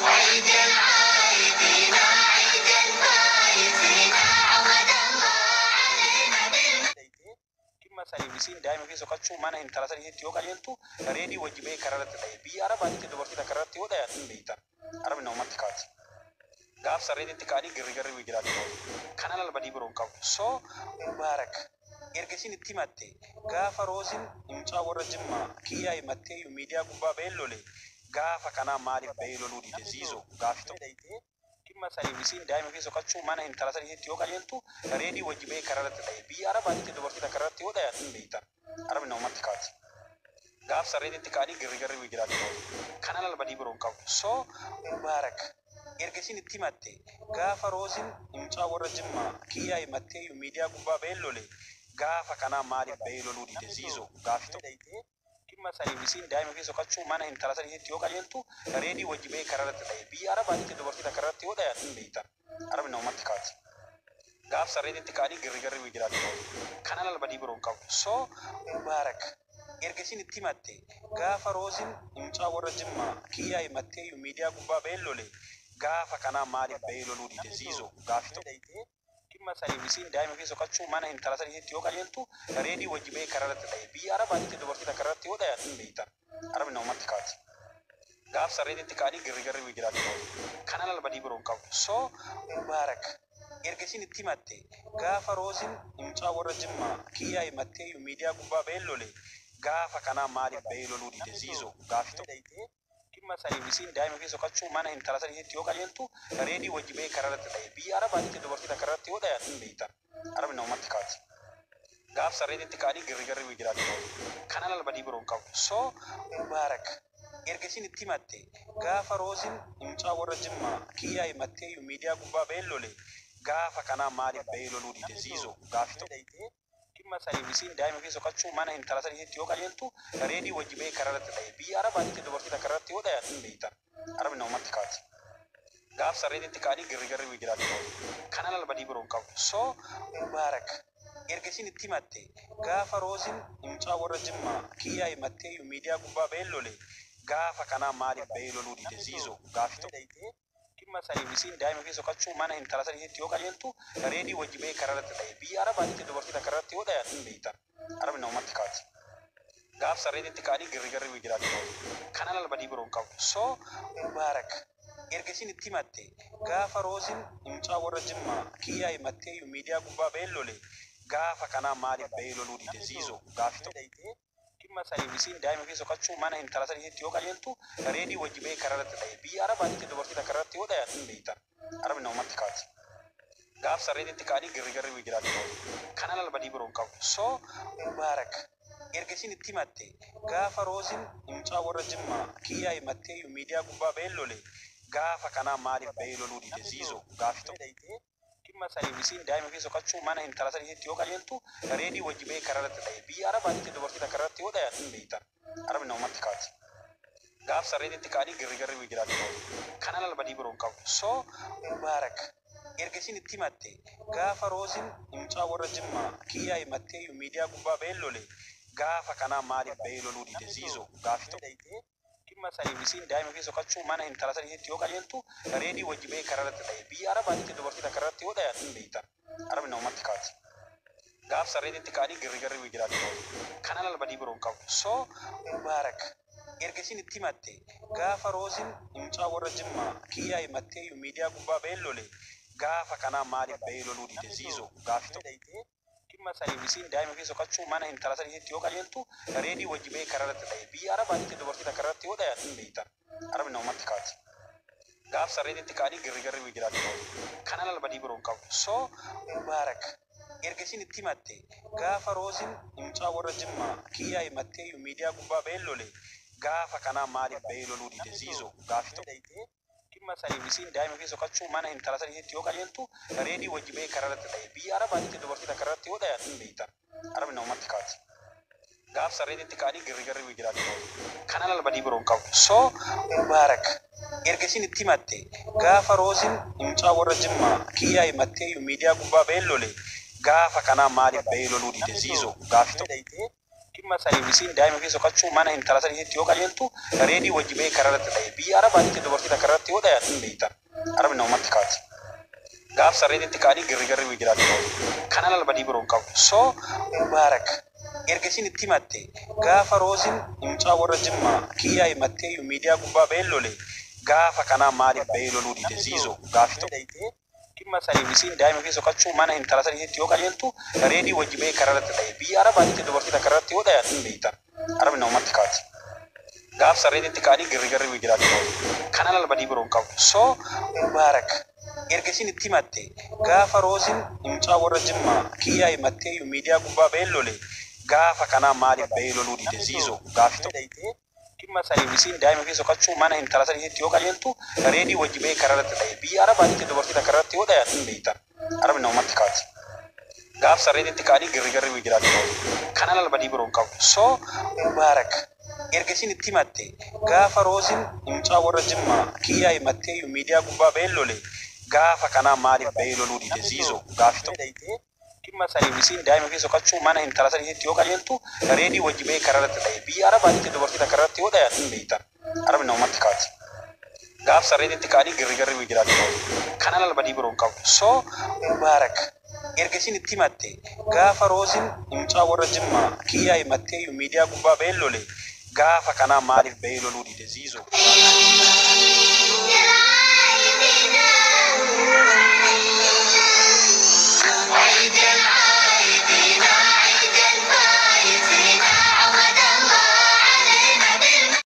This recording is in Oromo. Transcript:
عيد العايدين عيد الفايزين عود الله علينا بالم Dhimma saniif isiin daa'ima fi soqachuu mana intala saniitti yoo qajeeltu reedii wajji bahee karaa irratti ta'e biyya arabaatitti dubartii takka irratti yoo dhayan hin beektan. Arabni namumatti kaati. Gaaf sarreetitti ka'anii girri girri jiraatu. Kanaan albadii biroo hin qabu. So mubaarak. Erga isiin itti himatte gaafa roozin mucaa warra jimmaa kiyyaa himattee miidiyaa gubbaa bahee lole gaafa kanaa maaliif bahee loluu dide ziizoo gaafi tokko. Dhimma saniif isiin daa'ima fi soqachuu mana intala saniitti yoo qajeeltu reedii wajji bahee karaa irratti ta'e biyya arabaatitti dubartii takka irratti yoo dhayan hin beektan. Arabni namumatti kaati. Gaaf sarreetitti ka'anii girri girri jiraatu. Kanaan albadii biroo hin qabu. So mubaarak. Erga isiin itti himatte gaafa roozin mucaa warra jimmaa kiyyaa himattee miidiyaa gubbaa bahee lole gaafa kanaa maaliif bahee loluu dide ziizoo gaafi tokko. Dhimma saniif isiin daa'ima fi soqachuu mana intala saniitti yoo qajeeltu reedii wajji bahee karaa irratti ta'e biyya arabaatitti dubartii takka irratti yoo dhayan hin beektan. Arabni namumatti kaati. Gaaf sarreetitti ka'anii girri girri jiraatu. Kanaan albadii biroo hin qabu. So mubaarak. Erga isiin itti himatte gaafa roozin mucaa warra jimmaa kiyyaa himattee miidiyaa gubbaa bahee lole gaafa kanaa maaliif bahee loluu dide ziizoo gaafi tokko. Dhimma saniif isiin daa'ima fi soqachuu mana intala saniitti yoo qajeeltu reedii wajji bahee karaa irratti ta'e biyya arabaatitti dubartii takka irratti yoo dhayan hin beektan. Arabni namumatti kaati. Gaaf sarreetitti ka'anii girri girri jiraatu. Kanaan albadii biroo hin qabu. So mubaarak. Erga isiin itti himatte gaafa roozin mucaa warra jimmaa kiyyaa himattee miidiyaa gubbaa bahee lole gaafa kanaa maaliif bahee loluu dide ziizoo gaafi tokko. Dhimma saniif isiin daa'ima fi soqachuu mana intala saniitti yoo qajeeltu reedii wajji bahee karaa irratti ta'e biyya arabaatitti dubartii takka irratti yoo dhayan hin beektan. Arabni namumatti kaati. Gaaf sarreetitti ka'anii girri girri jiraatu. Kanaan albadii biroo hin qabu. So mubaarak. Erga isiin itti himatte gaafa roozin mucaa warra jimmaa kiyyaa himattee miidiyaa gubbaa bahee lole gaafa kanaa maaliif bahee loluu dide ziizoo gaafi tokko. Dhimma saniif isiin daa'ima fi soqachuu mana intala saniitti yoo qajeeltu reedii wajji bahee karaa irratti ta'e biyya arabaatitti dubartii takka irratti yoo dhayan hin beektan. Arabni namumatti kaati. Gaaf sarreetitti ka'anii girri girri jiraatu. Kanaan albadii biroo hin qabu. So mubaarak. Erga isiin itti himatte gaafa roozin mucaa warra jimmaa kiyyaa himattee miidiyaa gubbaa bahee lole gaafa kanaa maaliif bahee loluu dide ziizoo gaafi tokko. Dhimma saniif isiin daa'ima fi soqachuu mana intala saniitti yoo qajeeltu reedii wajji bahee karaa irratti ta'e biyya arabaatitti dubartii takka irratti yoo dhayan hin beektan. Arabni namumatti kaati. Gaaf sarreetitti ka'anii girri girri jiraatu. Kanaan albadii biroo hin qabu. So mubaarak. Erga isiin itti himatte gaafa roozin mucaa warra jimmaa kiyyaa himattee miidiyaa gubbaa bahee lole gaafa kanaa maaliif bahee loluu dide ziizoo gaafi tokko. Dhimma saniif isiin daa'ima fi soqachuu mana intala saniitti yoo qajeeltu reedii wajji bahee karaa irratti ta'e biyya arabaatitti dubartii takka irratti yoo dhayan hin beektan. Arabni namumatti kaati. Gaaf sarreetitti ka'anii girri girri jiraatu. Kanaan albadii biroo hin qabu. So mubaarak. Erga isiin itti himatte gaafa roozin mucaa warra jimmaa kiyyaa himattee miidiyaa gubbaa bahee lole gaafa kanaa maaliif bahee loluu dide ziizoo gaafi tokko. Dhimma saniif isiin daa'ima fi soqachuu mana intala saniitti yoo qajeeltu reedii wajji bahee karaa irratti ta'e biyya arabaatitti dubartii takka irratti yoo dhayan hin beektan. Arabni namumatti kaati. Gaaf sarreetitti ka'anii girri girri jiraatu. Kanaan albadii biroo hin qabu. So mubaarak. Erga isiin itti himatte gaafa roozin mucaa warra jimmaa kiyyaa himattee miidiyaa gubbaa bahee lole gaafa kanaa maaliif bahee loluu dide ziizoo gaafi tokko. Dhimma saniif isiin daa'ima fi soqachuu mana intala saniitti yoo qajeeltu reedii wajji bahee karaa irratti ta'e biyya arabaatitti dubartii takka irratti yoo dhayan hin beektan. Arabni namumatti kaati. Gaaf sarreetitti ka'anii girri girri jiraatu. Kanaan albadii biroo hin qabu. So mubaarak. Erga isiin itti himatte gaafa roozin mucaa warra jimmaa kiyyaa himattee miidiyaa gubbaa bahee lole gaafa kanaa maaliif bahee loluu dide ziizoo gaafi tokko. Dhimma saniif isiin daa'ima fi soqachuu mana intala saniitti yoo qajeeltu reedii wajji bahee karaa irratti ta'e biyya arabaatitti dubartii takka irratti yoo dhayan hin beektan. Arabni namumatti kaati. Gaaf sarreetitti ka'anii girri girri jiraatu. Kanaan albadii biroo hin qabu. So mubaarak. Erga isiin itti himatte gaafa roozin mucaa warra jimmaa kiyyaa himattee miidiyaa gubbaa bahee lole gaafa kanaa maaliif bahee loluu dide ziizoo gaafi tokko. Dhimma saniif isiin daa'ima fi soqachuu mana intala saniitti yoo qajeeltu reedii wajji bahee karaa irratti ta'e biyya arabaatitti dubartii takka irratti yoo dhayan hin beektan. Arabni namumatti kaati. Gaaf sarreetitti ka'anii girri girri jiraatu. Kanaan albadii biroo hin qabu. So mubaarak. Erga isiin itti himatte gaafa roozin mucaa warra jimmaa kiyyaa himattee miidiyaa gubbaa bahee lole Gaafa kanaa maaliif bahee loluu dide Ziizoo gaafi tokko. Dhimma saniif isiin daa'ima fi soqachuu mana intala saniitti yoo qajeeltu reedii wajji bahee karaa irratti ta'e. Biyya Arabaatitti dubartii takka irratti yoo dhayan hin beektan. Arabni namumatti kaati. Gaaf sarreetitti ka'anii girri jiraachuu qabu. Kanaan albadii biroo hin qabdu. So Mubaarak erga isin itti himatte, gaafa Rooziin mucaa warra Jimmaa kiyyaa himattee miidiyaa gubbaa bahee lole, gaafa kanaa maaliif bahee loluu dide Ziizoo gaafi tokko. Dhimma saniif isiin daa'ima fi soqachuu mana intala saniitti yoo qajeeltu reedii wajji bahee karaa irratti ta'e. Biyya Arabaatitti dubartii takka irratti yoo dhayan hin beektan. Arabni namumatti kaati. Gaaf sarreetitti ka'anii girri jiraachuu qabu. Kanaan albadii biroo hin qabdu. So Mubaarak erga isin itti himatte, gaafa Rooziin mucaa warra Jimmaa kiyyaa himattee miidiyaa gubbaa bahee lole, gaafa kanaa maaliif bahee loluu dide Ziizoo gaafi tokko. Dhimma saniif isiin daa'ima fi soqachuu mana intala saniitti yoo qajeeltu reedii wajji bahee karaa irratti ta'e. Biyya Arabaatitti dubartii takka irratti yoo dhayan hin beektan. Arabni namumatti kaati. Gaaf sarreetitti ka'anii girri jiraachuu qabu. Kanaan albadii biroo hin qabdu. So Mubaarak erga isin itti himatte, gaafa Rooziin mucaa warra Jimmaa kiyyaa himattee miidiyaa gubbaa bahee lole, gaafa kanaa maaliif bahee loluu dide Ziizoo gaafi tokko. Dhimma saniif isiin daa'ima fi soqachuu mana intala saniitti yoo qajeeltu reedii wajji bahee karaa irratti ta'e. Biyya Arabaatitti dubartii takka irratti yoo dhayan hin beektan. Arabni namumatti kaati. Gaaf sarreetitti ka'anii girri jiraachuu qabu. Kanaan albadii biroo hin qabdu. So Mubaarak erga isin itti himatte, gaafa Rooziin mucaa warra Jimmaa kiyyaa himattee miidiyaa gubbaa bahee lole, gaafa kanaa maaliif bahee loluu dide Ziizoo.